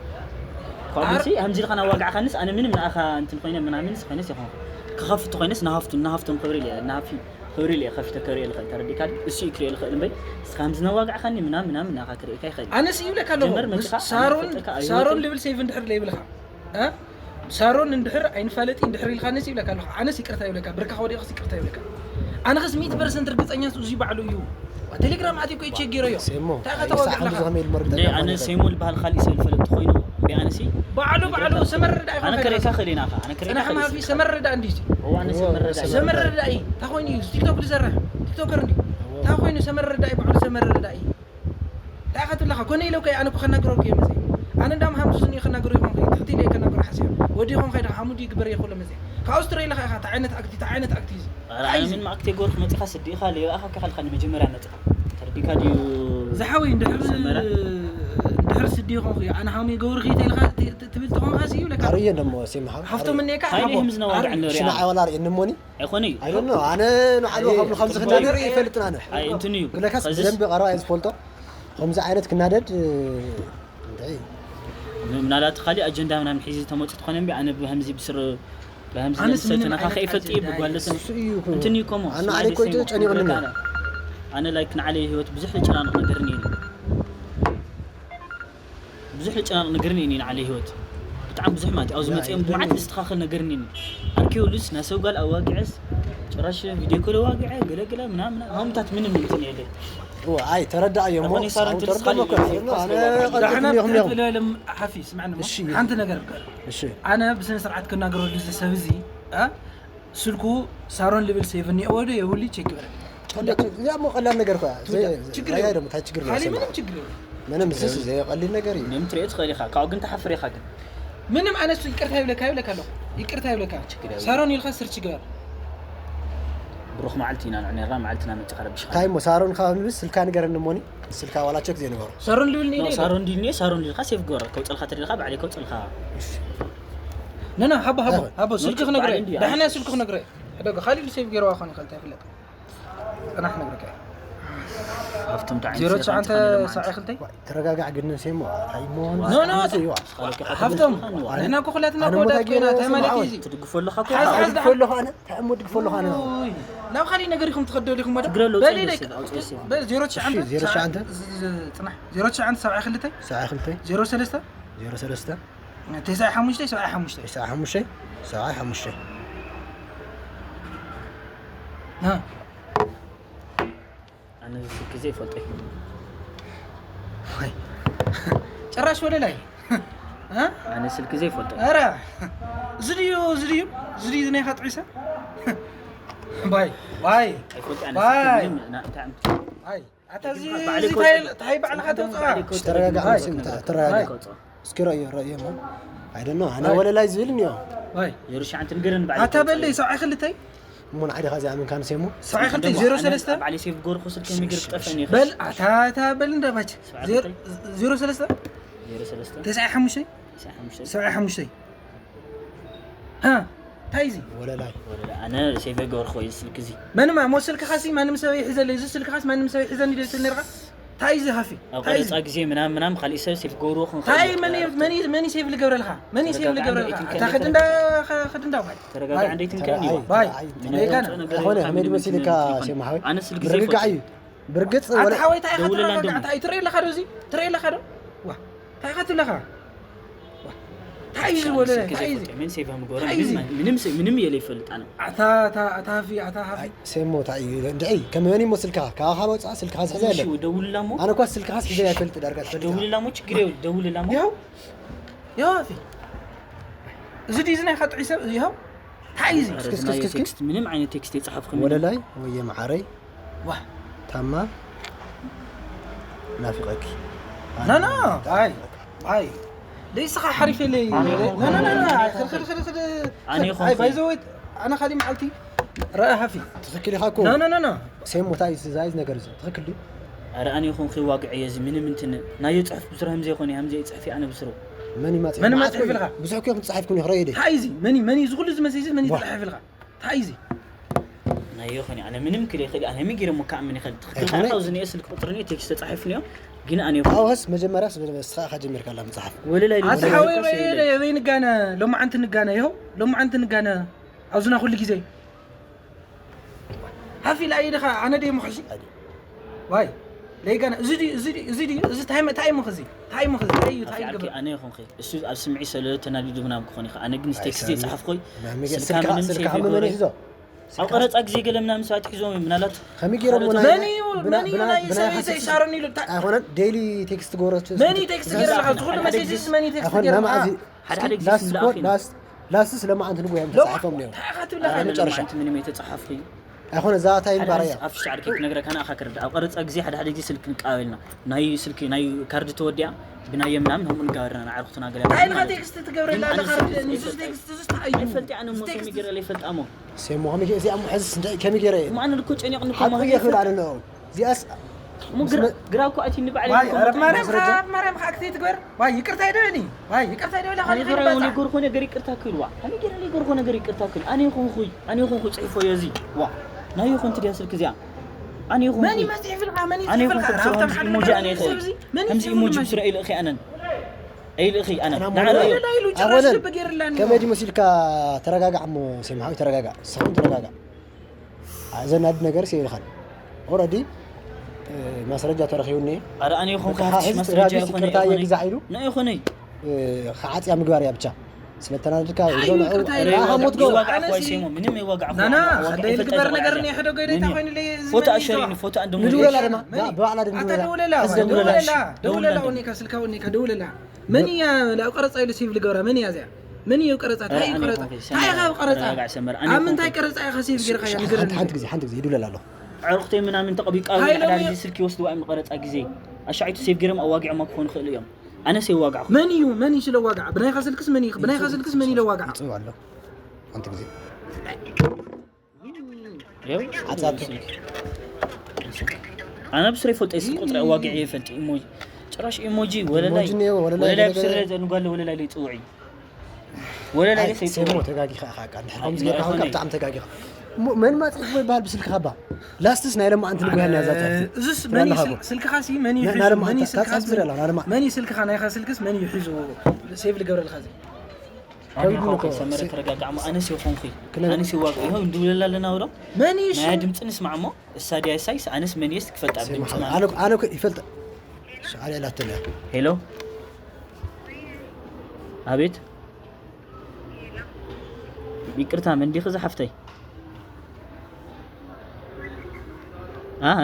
ኳብሲ ኣር- ከምዚ ኢልካ ናዋግዕካንስ ኣነ ምንም ንኣኻ እንትን ኮይነ ምናምንስ ኮይነስ ይኾንኩ። ክኸፍት ኮይነስ ንሃፍቱ ንሃፍቶም ክብሪ ኢለ ንሃፊ ክብሪ ኢለ ከፊተ ከርእየ ልኽእል። ተረዲካ ድዩ? እሱ እዩ ክርእየ ልኽእል እምበይ እስኻ ከምዚ ናዋግዕካኒ ምናምን ምናምን ንኣኻ ክርእየካ ይኽእል እየ። ኣነስ ይብለካ ኣለኹ ጀመር መጽኻ ሳሮን ኣነ ፈልጠካ ሳሮን ኣይወጥን። ልብል ሴቭ እንድሕር ለይብልካ እ? ሳሮን እንድሕር ኣይንፋለጥ እንድሕር ኢልካ ነስ ይብለካ ኣለኹ ኣነስ ይቅርታ ይብለካ ብርካ ወዲቕስ ይቅርታ ይብለካ ኣነ ኸስ ሚእቲ ፐርሰንት ርግፀኛ እሱ እዙይ ባዕሉ እዩ ቴሌግራም ኣትኮ ይቸገረዮ ሴሞ እንታይ ኣይሳ ከተዋግዕ ሓምዚ ኣለኻ ከመይ ኢሉ መርገ እንደ ኣነ ሴሞ ዝበሃል ካሊእ ሰብ ዝፈለጥ ኮይኑ እንደ ኣነ ሲ ባዕሉ ባዕሉ ሰመር ዳኣ ኣነ ይኾን ከሬካ ከይዳ ከሌና ኻ ኣነ ከሬካ ጽናሕ ከሌ ማፊ ሰመር ዳኣ እንዲዚ እዋ ኣነ ሰመር ዳኣ ሰመር ዳኣ እንታይ ኮይኑ እዩ ቲክቶክ ዝሰርሕ ቲክቶከር እንዲ እንታይ ኮይኑ ሰመር ዳኣ ባዕሉ ሰመር ዳኣ እንታይ ኢኻ ትብለኻ ኮነ ኢለ እኮ ኣነ እኮ ከናግረው እኮ መፅእ ኣነ እንዳም ሃምሱ ዝኒ ከናግረው ይኾን ከይ ትሕቲ ኢለ ከናግረው ሓሲብ ወዲ ይኾን ከይ ደኻ ሓሙዲ ይግበር ይኾን መፅእ ካብ ኣውስትራሊያ ኢኻ እንታይ ዓይነት ኣክቲ እንታይ ዓይነት ኣክቲ እዩ ኧረ ኣነ ምን ማእክቴ ጎርክ መፂኻ ስዲኻ ለይኣኻ ከኻልካ ንመጀመርያ መፂኻ ተርዲካ ድዩ ዝሓወይ እንድሕር ሰመረ? እንድሕር ስዲ ይኾን ከይ ኣነ ሃሙ ይገብር ከይ ተልኻ ትብል ተኾንካ ሲ ይብለካ ኣርእየን ደሞ ሲምሃ ሃፍቶም እኔካ ሃይሊ ሃቦ ህምዝ ነዋግዕ ንሪኣ ሽና ዓዋላ ርእየን ንሞኒ ኣይኮነ እዩ I don't know ኣነ ንዓሉ ከም ከም ዝኽናደ ርእየ ይፈልጥና ንሕ ኣይ እንትን እዩ ግለካስ ከዝስ ብደንብ ቀረባ እየ ዝፈልጦ ከምዚ ዓይነት ክናደድ እንታይ እዩ ምናልባት ካሊእ ኣጀንዳ ምናምን ሒዚ ተመፅእ ትኾነ እምቢ ኣነ ብሃምዚ ብስር ብሃምዚ ኣነስ ለምሰ ምንም ተነኻ ዓይነት ከይፈልጥ እዩ ኣጀንዳ ብጓለትን እሱ እዩ እኮ። እንትን እዩ ኮሞ ኣነ ስማዕሊ ዓለይ እኮ ሴሞ ጨኒቑኒ ክነግረካ ነው። ኣነ ኣነ ላይክ ንዓለይ ህይወት ብዙሕ ዝጨናንቕ ነገርኒ እዩ ብዙሕ ዝጨናንቕ ነገርኒ እዩ ንዓለይ ህይወት ብጣዕሚ ብዙሕ ማለት እዩ። ኣብዚ ያ፣ መፅኦም ይደግም። ብመዓት ዝስተኻኸል ነገርኒ እዩ ኣርኪዮሉስ ናይ ሰብ ጓል ኣዋግዐስ ጭራሽ ቪዲዮ ኮል ኣዋግዐ ገለገለ ምናምን ሃምታት ምንም እንትን የለ እዋ፣ ኣይ ተረዳእዮ እሞ ኣሁን የሳረን ሳውንድ ትልስ ተርጎመ ካሊ እኮ። ይኸውና፣ ኣነ ዳሕና ቀልድኩም ኢኹም እዮም። ትብለለ ሓፊ ስምዓኒ እሞ እሺ። ሓንቲ ነገር እምበር እሺ። ኣነ ብስነ ስርዓት ክናገረሉ እዚ ሰብ እዚ እ? ስልኩ ሳሮን ልብል ሴቭ እኒኦዎ ዶ የብሉ ቼክ ይበለኒ። ተረዳእ። እዚኣ እሞ ቀላል ነገር እኮ እያ። ትብዳ። ዘይ- ችግር ዘይ- የለውም። ደሞ እንታይ ችግር ነው? ካሊ ስማ። ምንም ችግር የለውም። ምንም እሱ ዘይቀሊል ነገር እዩ። ምንም ትሪኦ ትኽእል ኢኻ ካብኡ ግን ትሓፍር ኢኻ ግን ምንም ኣነሱ ይቅርታ ይብለካ ይብለካ ኣለኹ ይቅርታ ይብለካ ችግር የለውም። ሳሮን ኢልካ ስርች ግበር ብሩኽ መዓልቲ ኢና ንዕኔራ መዓልትና መፅኻ ረብሽኻ እንታይ እሞ ሳሮን ካብ ምስ ስልካ ንገረኒ እሞኒ ስልካ ዋላ ቸክ ዘይንበሮ ሳሮን ልብልኒ ኖ፣ ኢለ ሳሮን ዲልኒ ሳሮን ዲልካ ሴፍ ግበረ ከውፅልካ ተደልካ ባዕለይ ከውፅልካ ነና ሃቦ ሃቦ ሃቦ ስልኪ ክነግረ ባዕለይ እንድዩ። ደሕና ስልኪ ክነግረ ሕደገ ካሊድ ሴፍ ገይረዋ ኾን ይኸል እንታይ ፍለጥ ቅናሕ ነግረካ ሃፍቶም ተዓይን ዜሮ ሴፍ ትሽዓንተ ኣንተ ሰብዓ ክልተ ተረጋጋዕ ግድን ሴሞ ኣይሞ ኖ፣ ኖ። ሃፍቶም ንሕና እኮ ኩላትና ኣነ እኮ ወዳት ሞታይ ኮይና ገይረ እንታይ ማለት እዩ ስምዓወይ። እዚ ትድግፎ ኣለኻ እኮ ሓዝ፣ ሓዝ፣ ሓዝ። ድግፎ ኣለኹ ኣነ እንታይ እሞ ድግፎ ኣለኹ ኣነ ኦይ፣ ናብ ካሊእ ነገር ኢኹም ትኸዱ ዲኹም ወደ ትግረ ኣለዉ በሊ ጸንዶ ደቂ- ሴፍ ኣውፅኦ ሴፍ። በል ዜሮ ትሽዓንተ እሺ፣ ዜሮ ትሽዓንተ። ዝ- ዝ- ጽናሕ ዜሮ ትሽዓንተ ሰብዓ ክልተ ሰብዓ ክልተ ዜሮ ሰለስተ ዜሮ ሰለስተ ተስዓ ሓሙሽተ ሰብዓ ሓሙሽተ ተስዓ ሓሙሽተ ሰብዓ ሓሙሽተ እ፣ ኣነ እዚ ስልኪ ዘይፈልጦ እዩ። ወይ። ጭራሽ ወደ ላይ እ? ኣነ ስልኪ ዘይፈልጦ እዩ። ኧረ እዚ ድዩ እዚ ድዩ እዚ ድዩ ናይካ ጥዒሰ ባይ ባይ ኣይፈልጦ ኣነ ባይ። ስልኪ ምንም ና- እንታይ ዓምት- ኣይ ኣታ እዚ ባዕለይ እዚ ክወጽእ ታይ ኣለኩ። ታይ ባዕልካ ተውፅኣ ባዕለይ ክወጽእ ተረጋጋዕ ኣለኩ። ስምታ፣ ተረጋጋዕ። ክወጽእ። እስኪ ረእዮ ረእዮ ሞ ኣይደኖ ኣነ ኣይ። ወለላይ ዝብል እኒኦ ባይ ዜሮ ትሽዓንተ ንገረኒ ባዕለይ ኣታ በለይ ሰብዓ ክልተይ እሞ ንዓዲ ካዚ ኣምን ካንስ እሞ ሰብዓ ክልተይ ዜሮ ሰለስተ ባዕለይ ሴፍ ገርኩ ስልኪ ምግር ክጠፈኒ በል ኣታ ኣታ በል እንዳባች ዜሮ ዜሮ ሰለስተ ዜሮ ሰለስተ ተስዓ ሓሙሽተ ተስዓ ሓሙሽተ ሰብዓ ሓሙሽተ እ እንታይ እዚ ወለላይ ወለላ ኣነ ሴፍ ገርኩ እዩ ስልኪ እዚ መንማ ሞ ስልክኻሲ ማንም ሰብ ይሕዘለይ እዚ ስልክኻስ ማንም ሰብ ይሕዘኒ ዶ ትብል ነርካ እንታይ እዚ ሃፊ ኣብ እንታይ እዚ ቀረፃ ግዜ ምናምን ምናምን ካሊእ ሰብ ሴፍ ገብርዎ እንታይ ክንኸይድ መን መን መን ሴፍ ልገብረልካ መን ሴፍ ተረጋጋዕ ልገብረልካ እንደ እታ ኢትንከ ክድ እንዳ ክድ እንዳ ባይ ተረጋጋዕ እንደ ኢትንከ ተረጋጋይ፣ ኒዋ ባይ ተረጋይ። ምንም ይካና ነገር ዝኾነ የለን። ከመይ ድመሲልካ ምንም ሴማሃዊ ኣነ ስልኪ ርግጋዕ እዩ ዘይፈልጥ ብርግፅ ኣታ ወለ ሓወይ እንታይ ኢኻ ደውለላ ትረጋጋዕ እንደሞ። እንታይ ትርእየለኻ ዶ እዚ ትርእየለኻ ዶ ዋ እንታይ ኢኻ ትብለኻ ዋ እንታይ እዩ ዝወለ ስልኪ እንታይ እዩ ዘይፈልጥ ምን ሴፍ ምገብሮ እንታይ እዩ ምንም ምንም ሴ- ምንም የለ ይፈልጥ ኣነ ኣታ ኣታ ኣታ ሃፊ ኣታ ሃፊ ሴሞ እንታይ እዩ እንድዒ ከመኒ ሞ ስልካ ካባኻ ወፅኣ ስልካ ዝሕዘ የለን ደውልላ ሞ ኣነ እኳ ስልካ ሒዘ ኣይፈልጥ ዳርጋ ትፈልጥ ደውልላ ሞ ችግር የው ደውልላ ሞ ያው ያው ሃፊ እዚ ድዩ እዚ ናይ ኻጥዒ ሰብ እዚ ይኸው እንታይ እዩ እዚ ኧረ እስኪ፣ ዝናየ እስኪ፣ እስኪ። ቴክስት ምንም ዓይነት ቴክስት የፅሓፍኩም ወለላይ ወየ መዓረይ ዋ ታማ ናፊቐኪ ና ና ኣይ ኣይ ደይስኻ ሓሪፍ የለይ ና ና ና ና ክድ ክድ ክድ ክድ ኣነ ይኹን ኣይ ኸ- ባይዘወይ ኣነ ካሊእ መዓልቲ ረአ ሃፊ ትኽክል ኢኻ እኮ ና ና ና ና ሴም ቦታ እዩ ትዛይዝ ነገር እዚ ትኽክል ድዩ ኣረ ኣነ ይኹን ክዋግዐ እየ እዚ ምንም እንትን ናዮ ፅሑፍ ብስሩ ከምዚ ይኾነ ከምዚ ይፅሕፍ ኣነ ብስሩ መን ይማጽእ? መን መዓት ይማጽእ ኮይኑ ይብልካ? ብዙሕ እኮ ክጽሓፍ ይኩን ይኽረ ይደ እንታይ እዩ እዚ? መን እዩ? መን እዩ? እዚ ኩሉ እዚ መሲጅ እዚ መን እዩ ዋ። ተጻሒፉ ይብልካ? እንታይ እዩ እዚ? ናይ ይኹን ኣነ ምንም ክል ይኽእል ኣነ ሚጊረ እሞ ካብ ምን ይኽእል ኣይኮነ። ትኽክል ካብዚ ናይ ስልክ ቁፅሪ ኔ ቴክስት ተፃሒፉ ኒዮ ግን ኣነ ኣወስ መጀመርያ ስኻ ኢኻ ጀሚርካ ላ ምጽሓፍ። ወለላይ ኣቲ ሓወይ በይበይ ንጋነ ሎማዓንቲ ንጋነ ይኸው ሎማዓንቲ ንጋነ ኣብዝና ኩሉ ግዜ ሓፊ ላእይ ድኻ ኣነ ደይ ምሕዚ ዋይ ለይጋነ እዚ ድዩ እዚ ድዩ እዚ ድዩ እዚ ታይ ታይ ምኽዚ ታይ ምኽዚ ታይ እዩ ታይ ኣፊ ግብር ኣነ ይኹን ኸ እሱ ኣብ ስምዒ ስለ ተናዲዱ ምናምን ክኾን ይኽእል ኣነ ግን ቴክስት ኣይሰኒ። ይፅሓፍ ኾይ ማሚ ገ- ስልካ ስልካ ምንም ስልካ ሴቭ መመን ይገብረ ሒዞ ኣብ ቀረፃ ግዜ ገለ ምናምን ሰባት ሒዞም ምናላት ከመይ ገይሮም ካልኦት ናይ- መን እዩ ብና- መን እዩ ብና- ናይ ብና- ሰበይተይ ሻሮን ኢሉ እንታይ ኣይኮነን ዴይሊ ቴክስት ጎረች መን እዩ ቴክስት ገይሩ ኣለካ ዝኹሉ መሴጅ እዚ መን እዩ ቴክስት ኣይኮነ ገይሩ ናማ ኣለካ እዚ ላስት ስኮር ላስት ላስት ስለማዓንቲ ንጉ እዮም ተጻሒፎም ነይሩ እንታይ ኢኻ ትብለካ ኣብ መጨረሻ ምንም የተፃሓፍኩ እዩ ኣይኮነ እዛ ታይ ባርያ ኣብ ሻዕር ከይትነግረካ ንኣኻ ክርዳእ ኣብ ቀረፃ ግዜ ሓደ ሓደ ግዜ ስልክ ንቀባበልና ናይ ስልክ ናይ ካርድ ተወዲኣ ብናየ ምናምን ከምኡ ንጋበርና ንዓርኩትና ገለ እንታይ ኢልካ ቴክስት ትገብረላ ኣለካ ንሱ ቴክስት እዚ እንታይ እዩ ይፈልጥ ኣነ ሞ ከመይ ገይረ ይፈልጣ ሞ ሴሞ ከመይ ገ- እዚኣ ሙሐዝ እንታይ ከመይ ገይረ እየ ማን ልኮ ጨኒቕ ንኮ ሓቁ እየ ክብል ኣለ እዚኣስ ግራ እኮ ኣቲ ንባዕለ ዋይ ኧረ ማርያም ካብ ማርያም ከዓ ክትይ ትግበር ዋይ ይቅርታ ይደበኒ ዋይ ይቅርታ ይደበኒ ኣነ ገራ ይጎርኮ ነገር ይቅርታ ክብል ዋ ኣነ ገራ ይጎርኮ ነገር ይቅርታ ክብል ኣነ ይኹንኩይ ኣነ ይኹንኩ ጽሒፎ ዮ እዚ ዋ ናይ ይኹን ትድያ ስልክ እዚኣ ኣነ ይኹን መን ይመጽእ ይብልካ መን ኣነ ይጽእ ይኹን ይብልካ ስርዖም ሃብታም ሓደ ኢሞጂ ነገር ኣነ ይመጽእ ይኽእል እዚ መን ከምዚ ይጽእ ኢሞጂ ይብልካ ብስረ ይልእኺ ኣነን ኣይልእኺ ኣነ ኣና ንዓና ሞባይል እዩ ሌላ ኢሉ ጭራሽ ኣወለን ልቢ ገይርላኒ ከመይ ድሞ ሲልካ ተረጋጋዕ እሞ ሴምሃዊ ተረጋጋዕ ስኹም ተረጋጋዕ ዘናድ ነገር ሲ ይብልኻን ኦረዲ ማስረጃ ተረኺቡኒ ኣረ ኣነ ይኹን በቃ ካፍቲ ህዝቢ ማስረጃ ራሱ ይኹን ይቅርታ ይኹን የግዛዕ ኢሉ ንይኹነይ ሓዩ ይቅርታ ሞት ይበል። ገው ኣነ ሲ- ምንም ይዋጋዕ ናና ከደይ ልግበር ነገር ናይ ሕዶ ገደታ ኮይኑ ለይ ፎቶ ኣሸሪኒ ፎቶ ኣንድሞ ንድውለላ ድማ መን- ብባዕላ ድም ኣታ ንብለላ ደውለላ ሕዚ ዋይ፣ ደውለላ ደውለላ ደውለላ ደውለላ ደውለላ ኦኒካ ስልካ ኦኒካ ደውለላ መን እያ ናብ ቀረፃ ኢሉ ሴቭ ልገብራ መን እያ እዚኣ መን እዩ ቀረፃ ታይ እዩ ኣነ ቀረፃ ይኹን ታይ ኢኻ ኣብ ቀረፃ ተረጋጋዕ ሰመር ኣነ ኣብ ይኹን ምንታይ ቀረፃ ኢኻ ሴቭ ገይርካ እያ ንገረኒ ሓንቲ ግዜ ሓንቲ ግዜ ይድውለላ ኣለኹ ዕርክተይ ምናምን ተቐቢቃ ሃይሎ ሓደ ሚ- ግዜ ስልኪ ይወስድዋ እዮም ቀረፃ ግዜ ኣሻዒቱ ሴቭ ገይሮም ኣዋጊዖማ ክኾኑ ይኽእሉ እዮም ኣነስ የዋጋዕኹ መን እዩ መን እዩ ስለዋጋዕ ብናይካ ስልክስ መን እዩ ብናይካ ስልክስ መን እዩ ለዋጋዕ ይፅው ኣሎ ሓንቲ ግዜ ይኸው ዓጻቱ ኣነ ብስረይ ፈልጠ ስልኪ ቁፅሪ ኣዋጊዐ ይፈልጥ ኢሞጂ ጭራሽ ኢሞጂ ወለላይ ኢሞጂ እኒኦ፣ ወለላይ ወለላይ ገለ ብስረ ገለ ዘንጓለ ወለላይ ለይፅውዒ ወለላይ ኣይ፣ ለይሰይፅውዒ ሴሞ ተጋጊኻ ኢኻ፣ ኣቃ፣ እንድሕር ከምዚ ኣይ፣ ጌርካ ኣይኮነይ። ኮንካ ብጣዕሚ ተጋጊኻ። እሞ መን ማጽ ይበሃል ብስልክኻ ባ? ላስትስ ናይ ለማዓንቲ ንጉያ እናያዛት። እዙስ መን እዩ ስል- ስልክኻ ሲ መን እዩ ና- ሒዙ? ናለማ መን እዩ ታ- ስልክኻ ታጽ ሲ? ብለላ፣ ናለማ- መን እዩ ስልክኻ? ናይኻ ስልክስ መን እዩ ሒዙ? ሴቭ ልገብረልካ እዚ። ከቢድ ኣነ እኮ ሰመረ ሲ- ተረጋጋዕ እሞ ኣነስ ይኾንኩ ክነ- ኣነስ ይዋቅ ይኸው እንድውለላ ኣለና ውሎ መን እዩ እሱ? ናይ ድምፂ ንስማዕ እሞ እሳ ድያ ሳይስ ኣነስ መን የስ ክፈልጣ ሴሞ ድምፂ ሓ- ማለት ኣነ ኣነ እኮ ይፈልጥ። ሻዕሪ ኣላተለ። ሄሎ ኣቤት ይቅርታ መን ዲኺ ዝሓፍተይ ኣሃ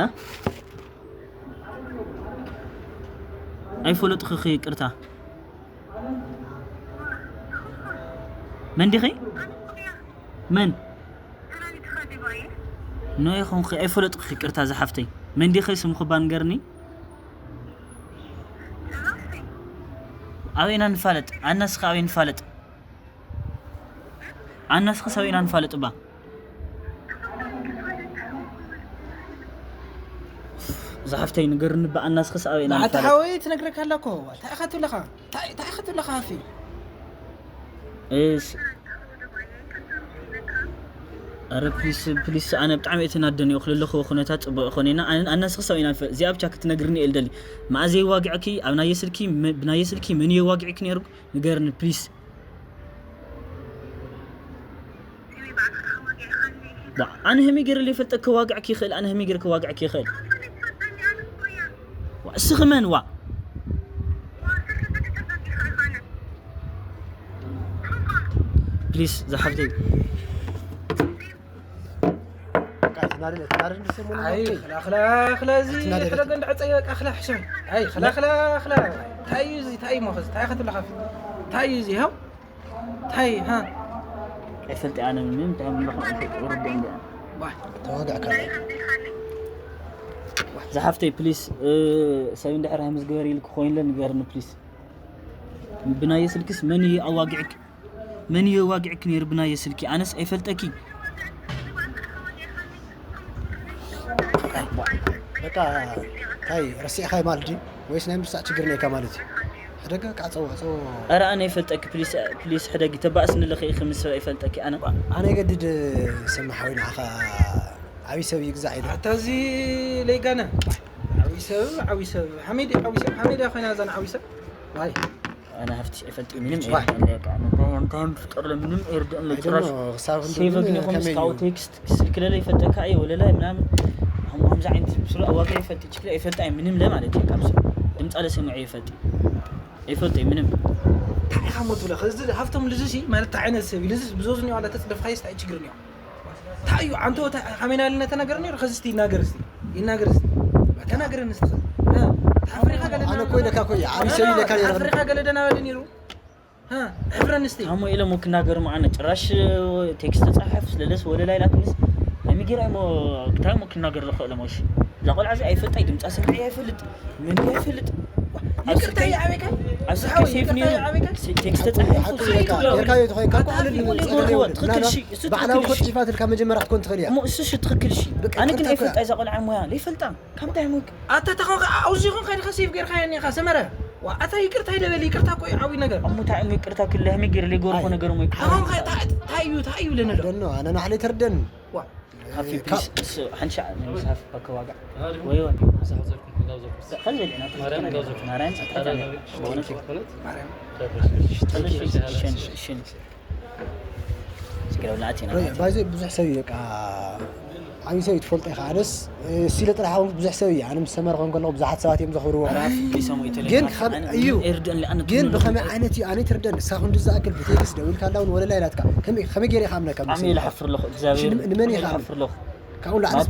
ኣይፈለጥኽኺ ይቅርታ መን ዲኺ መን ኖ ይኹንኺ ኣይፈለጥኽኺ ይቅርታ ዝሓፍተይ መን ዲኺ ስምኺ ባንገርኒ ኣበይና ንፋለጥ ኣነስኺ ኣበይ ንፋለጥ ኣነስኺ ሰበይና ንፋለጥ እባ ዝሓፍተይ ንገርኒ እባ ኣናስኺ ሰበይና ኣታ ንፋለጥ ሓወይ ትነግረካ ኣላ እኮ እንታይ ኢኻ ትብለኻ እንታይ እንታይ ኢኻ ትብለኻ ሃፊ እስ ኣረ ፕሊስ ፕሊስ ኣነ ብጣዕሚ እየ ተናደን እየ ክልለኹ ኩነታት ፅቡቅ ይኮነና ኣናስኺ ሰበይና ንፋለጥ እዚኣ ብቻ ክትነግርኒ እየ ልደሊ መኣ ዘይዋግዐኪ ኣብ ናየ ስልኪ መ- ብናየ ስልኪ መን እየ ዋግዕኪ ነይሩ ንገርኒ ፕሊስ ኣነ ህመይ ገይረ ለይፈልጠ ከዋግዐኪ ይኽእል ኣነ ህመይ ገይረ ከዋግዐኪ ይኽእል እስኺ መን ዋ ፕሊስ ዝሓፍተይ በቃ፣ ትናደድ፣ ትናደድ እንደ ሰሞኑ ኣይ ወቅቲ። ክላ ክላ ክላ እዚ ትናደድ። ክላ ገንድ ዕፀይ በቃ ክላ ሕሸም ኣይ ክላ ክላ ክላ እንታይ እዩ እዚ እንታይ እዩ ሞኸዚ እንታይ ከተብላ ካፊ እንታይ እዩ እዚ ሃው እንታይ ሃ ኣይፈልጥ ኣነ ምንም እንታይ ምለኹ ኣይፈልጥ ወርዶ እንዲ ዋይ ተዋጋዕካ። ዝሓፍተይ ፕሊስ ሰብ እንድሕር ሃምዝ ገበር ኢልክ ኮይንለ ንገርኒ ፕሊስ ብናየ ስልክስ መን እዩ ኣዋጊዕክ መን እዩ ኣዋጊዕክ ነይሩ ብናየ ስልኪ ኣነስ ኣይፈልጠኪ በቃ፣ እንታይ፣ ረሲዕኻይ ማለት ድዩ? ወይስ ናይ ምርሳዕ ችግር ነይካ ማለት እዩ? ሕደጋ ቃ ጸዋ ጸዋ። ኧረ ኣነ ይፈልጠኪ ፕሊስ ፕሊስ ሕደጊ ተባእስኒ ኣለኺ ኢኺ ምስ ሰብ ኣይፈልጠኪ ኣነ። ኣነ ገድድ ስማ ሓዊ ንዓኻ ዓብዪ ሰብ ይግዛዕ ኢለ። ኣታ እዚ ለይጋነ ዓብዪ ሰብ ዓብዪ ሰብ ሓሜድ ዓብዪ ሰብ ሓሜዳ ኮይና እዛን ዓብዪ ሰብ ዋይ ኣነ ሃፍቲ ኣይፈልጥ ምንም ኣይርድእን ለካ እንታይ እንታይ ፍጠር ምንም ኣይርድእን ለጭራሽ። ክሳብ ክንዲ ሴቭ ግን ግን ይኹን ከመይ ስካው እዩ? ቴክስት ስልክ ለለ ይፈልጠካ እየ ወለላ ምናምን። ከምዚ ዓይነት ስለ ኣዋቂ ይፈልጥ ችግር ኣይፈልጥ ምንም ለማለት እዩ ካብዚ ድምፃ ለሰምዐ ይፈልጥ ኣይፈልጥ ምንም። እንታይ ኢኻ ሞ ትብለ ከዚ ሃፍቶም ልዝሲ ማለት እንታይ ዓይነት ሰብ እዩ ልዝስ ብዞዝ ኒዋ ለተፅደፍካየስ እንታይ ችግር ኒዋ እንታይ እዩ ዓንቶ ከመይና ልነ ተናገር ነይሩ ከዚ ስቲ ይናገር ስቲ ይናገር ስቲ ተናገር ንስቲ ተፍሪኻ ገለ ኣነ እኮ ኢለካ እኮ እየ፣ ዓብዪ ሰብ ኢለካ ነይረ። ተፍሪኻ ገለ ደናበለ ነይሩ ሕፍረን ስቲ ታሞ ኢሎም ክናገሩ መዓነ ጭራሽ ቴክስት ተፃሓፍ ስለለስ ወለላ ኢላትንስ ከሚ ገይራ እሞ እንታይ እሞ ክናገር ዝኽእል ሞሽ እዛ ቆልዓ እዚ ኣይፈልጣ ድምፃ ሰምዒ ኣይፈልጥ ምን ኣይፈልጥ ይቅርታ ይዓበካ ኣብ ስልኪ ሴፍ ነይሩ ቴክስት ተፃሓፍ ጌርካዮ ተኾይንካ እኮ ኣነ ይጎርዋ ትኽክል ሺ እሱ ባዕላዊ ትኽክል ሺ ኮጭፋት ኢልካ መጀመርያ ክትኮን ትኽእል እያ። እሞ እሱ ሺ ትኽክል ሺ ኣነ ግን ኣይፈልጣ እዛ ቆልዓ ሞያ ዘይፈልጣ ካብ እንታይ ሞያ ኣታ ተኾንካ ኣብዚ ይኹን ከይድካ ሴፍ ጌርካ የኒኻ ሰመረ ኣታ ይቅርታ ይደበል ይቅርታ እኮ ዓብይ ነገር እሞ እንታይ እሞ ይቅርታ ክልህሚ ገይሩ ዘይጎርኮ ነገር እሞ ይቅርታ ተኾንካ እንታይ እዩ እንታይ እዩ ለነዶ ደኖ ኣነ ናዕለይ ተርደን ሃፊ ፕሊስ እሱ ሓንሻ ንምሳፍ ኣከዋጋ ወይ ወይ ከዚ ልና ማርያም ሽን ሽን ሽን ሽን ሽን ሽን ባይዘ ብዙሕ ሰብ እዩ በቃ ዓብዪ ሰብ እዩ ትፈልጦ ኢኻ። ኣነስ ሲለ ጥራሕ ኣኹን ብዙሕ ሰብ እዩ ኣነ ምስ ሰመረ ኮን ከለኹ ብዙሓት ሰባት እዮም ዘኽብርዎ። ግን ከም እዩ ግን ብኸመይ ዓይነት እዩ ኣነ ትርደን ንሳ ክንዲ ዝኣክል ብቴክስ ደዊልካ ኣላ እውን ወለላ ኢላትካ ከመይ ገይረ ኢኻ ኣምነካ ኣነ ይልሓፍር ኣለኹ እግዚኣብሔር ንመን ኢኻ ይልሓፍር ኣለኹ ካብኡ ላዕሊ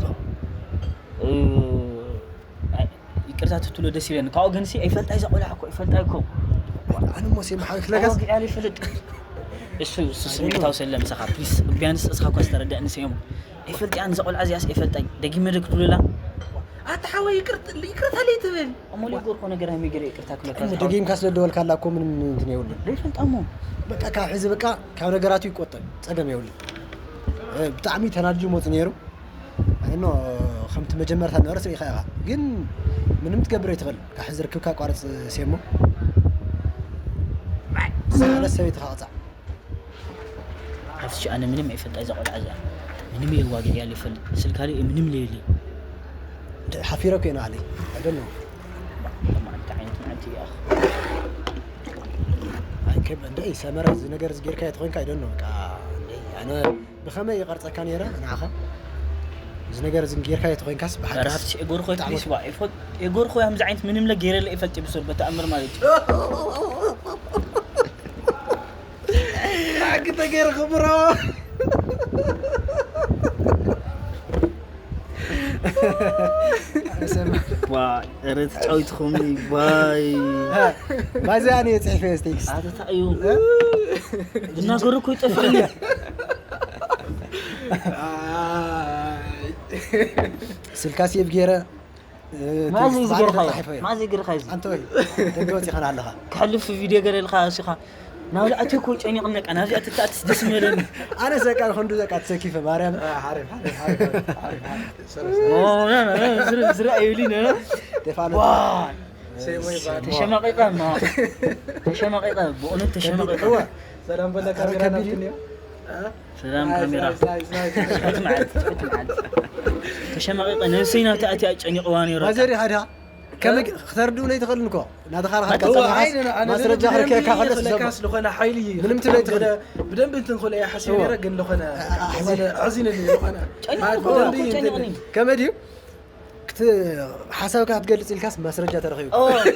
ይቅርታ ትትሎ ደስ ይለኒ ካብኡ ግን ሲ ኣይፈልጣይ ዘቆልዓ እኮ ኣይፈልጣይ እኮ ኣነ ሞ ሴም ሓዊት ለጋስ ወግዕ ያለ ይፈልጥ እሱ እሱ ስሜታው ሰለ ምሳኻ ፕሊስ ቢያንስ እስኻ እኳ ዝተረዳእኒ ሰሙ ኣይፈልጥ ያን ዘቆልዓ እዚኣስ ኣይፈልጣይ ደጊመ ደ ክትብሉላ ኣታ ሓወይ ይቅርታ ለይትብል እሞ ለይጎርኮ ነገር ሃይሚ ገለ ይቅርታ ክለካ ደጊምካ ስለ ደወልካላ እኮ ምንም እንትን የብሉን ዘይፈልጣ ሞ በቃ ካብ ሕዚ በቃ ካብ ነገራቱ ይቆጠብ ጸገም የብሉን ብጣዕሚ ተናድዩ መፁ ነይሩ ኣኖ ከምቲ መጀመርታ ነበረ ስሪኻ ኢኻ ግን ምንም ትገብር ኣይትኽእል ካብ ሕዚ ርክብካ ቋርፅ ሴሞ ማለት ሰበይትኻ ቅፃዕ ሓፍሽ ኣነ ምንም ኣይፈልጣ እዛ ቆልዓ እዚኣ ምንም የዋግዕ ያለ ይፈልጥ ስልካ ለ ምንም ለየለ ሓፊረ እኮ ኢና ዓለይ ኣይደሎ ዓይነት መዓልቲ እያ ኣይከብ እንደ ሰመረ እዚ ነገር እዚ ጌርካ የተኾንካ ኣይደሎ በቃ ኣነ ብኸመይ ይቐርፀካ ነይረ ንዓኻ እዚ ነገር እዚ ጌርካ የተኾንካስ ብሓቂ ራፍሲ ኤጎርኮ ፕሊስ ባ ኤጎርኮ ከምዚ ዓይነት ምንም ለ ገይረለ ይፈልጥ ብሰብ በተኣምር ማለት እዩ ሓቂ ተገይርኺ ብሮ ዋ ኧረ ተጫዊትኹምኒ ዋይ ባዚ ኣነ የፅሒፈ ስቴክስ ኣተታዩ ዝናገሩ እኮ ይጠፍእኒ ስልካ ሴቭ ገይረ ማዚ ዝገርካዮ ማዚ ገርካ እዚ ኣንተ ወይ ደገ ወፂኻ ኣለኻ ክሕልፍ ቪድዮ ገለ ኢልካ ሲኻ ናብ ላዕቲ እኮ ጨኒቕነቃ ናብዚኣ ትታእትስ ደስ ምበለኒ ኣነ ሰቃ ክንዱ ዘቃ ተሰኪፈ ማርያም ዝረኣዩሊ ተፋነ ተሸማቂቀ ማ ተሸማቂቀ ብእውነት ተሸማቂቀ ሰላም በለ ካሜራ ናብትንዮ ሰላም ካሜራ ትሕቲ መዓልቲ ትሕቲ መዓልቲ ተሸማቂቀ ነብሰይ ናብቲ ኣትያ ጨኒቅዋ ነይሩ ማዘሪ ሃዳ ከመይ ክተርድኡ ለይትኽእል ንኮ ናተኻልካ ማስረጃ ክርከካ ከለስ ለካስ ዝኾነ ሓይሊ ምንም ትብለይ ትኽእል ብደንብ እንትን ክለ እያ ሓሲብ ነረ ግን ዝኾነ ኣሕዚንኒ ዝኾነ ከመይ ድዩ ሓሳብካ ክትገልፅ ኢልካስ ማስረጃ ተረኺቡ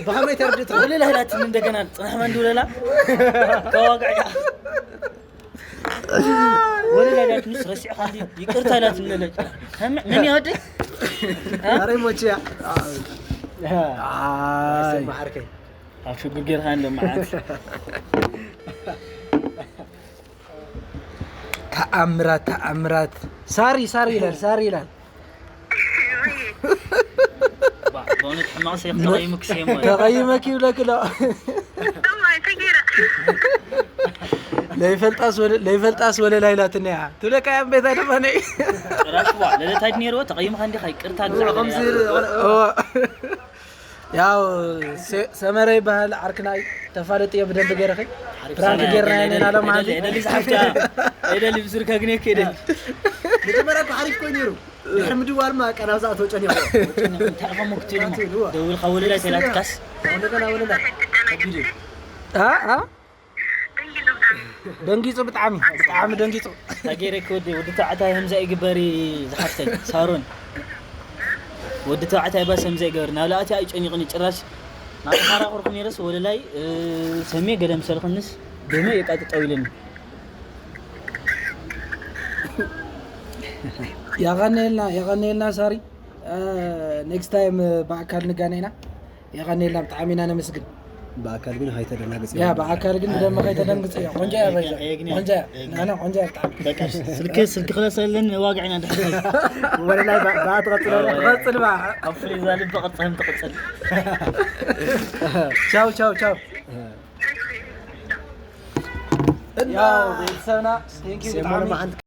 ብኸመይ ተርድእ ትኽእል ወለላ ህላትኒ እንደገና ፅናሕማ እንድውለላ ከዋግዕ ወለላ ኢላትንስ ረሲዕካ እንዲ ይቅርታ ኢላትኒ ለለ መን ይወደይ ኣረይ ሞችያ ማዓርከይ ኣብ ሽግር ጌርካ እንደ መዓት ተኣምራት ተኣምራት ሳሪ ሳሪ ይላል ሳሪ ይላል በእውነት ሕማቅ ሰይፍ ተቀይሙ ክሰይሞ ተቀይመክ ይብለክ ሎ ለይፈልጣስ ወለላ ኢላትኒ እያ ትብለካ እያ ቤታ ድማ ነይ ጭራሽ ዋ ለለታይ ነይርዎ ተቀይምካ እንዲካ ይቅርታ ግዛዕ ያው ሰመረ ይበሃል ዓርክናይ ተፋለጥዮ ብደንብ ገይረኺ ፕራንክ ገይርና ኢና ሎም ማለት ኤደሊ ዝሓፍታ ኤደሊ ብስርካ ግን እኮ ኤደሊ መጀመርያ እኮ ሓሪፍ ኮይኑ ነይሩ። ድሕሪ ምድዋልማ ቀና ብዛዕባ ተወጨን ይኸው እንታይ ኢኻ ሙክትሉ ደውልካ ወለላይ ተላትካስ እንደገና ወለላ ከቢድ እዩ። አ አ ደንጊጹ ብጣዕሚ ብጣዕሚ ደንጊጹ ታጌረ ከወዲ ወዲ ተባዕታይ ከምዛ ይግበር ዝሓፍተይ ሳሮን ወዲ ተባዕታይ ባስ ከምዛ ይገበር ናብ ላእቲ ኣይጨኒቕኒ ጭራሽ ማተኻራኹርኩ ነይረስ ወለላይ ሰሜ ገለ ምሰልክንስ ደመ የቃጥጠው ኢለኒ ያቐኔልና ያቐኔልና ሳሪ ኔክስት ታይም ብኣካል ንጋነ ኢና። የቐኔልና ብጣዕሚ ኢና ነመስግን። ብኣካል ግን ከይተደናግጽ ያ ብኣካል ግን ደመ ከይተደንግጽ እያ። ቆንጆ እያ በይዛ ቆንጆ እያ ናና ቆንጆ እያ ብጣዕሚ። በቃ ስልክ ስልክ ክለሰልን ዋግዕና ድሕር ወለላይ ብኣ ትቐጽል ኣላ። ትቐጽል ባ ኣብ ፍሬዛ ልቢ ቅርጽህም ትቕጽል ቻው ቻው ቻው። እና ቤተሰብና ቴንኪ ሴሞ ብጣዕሚ ለማዓንቲ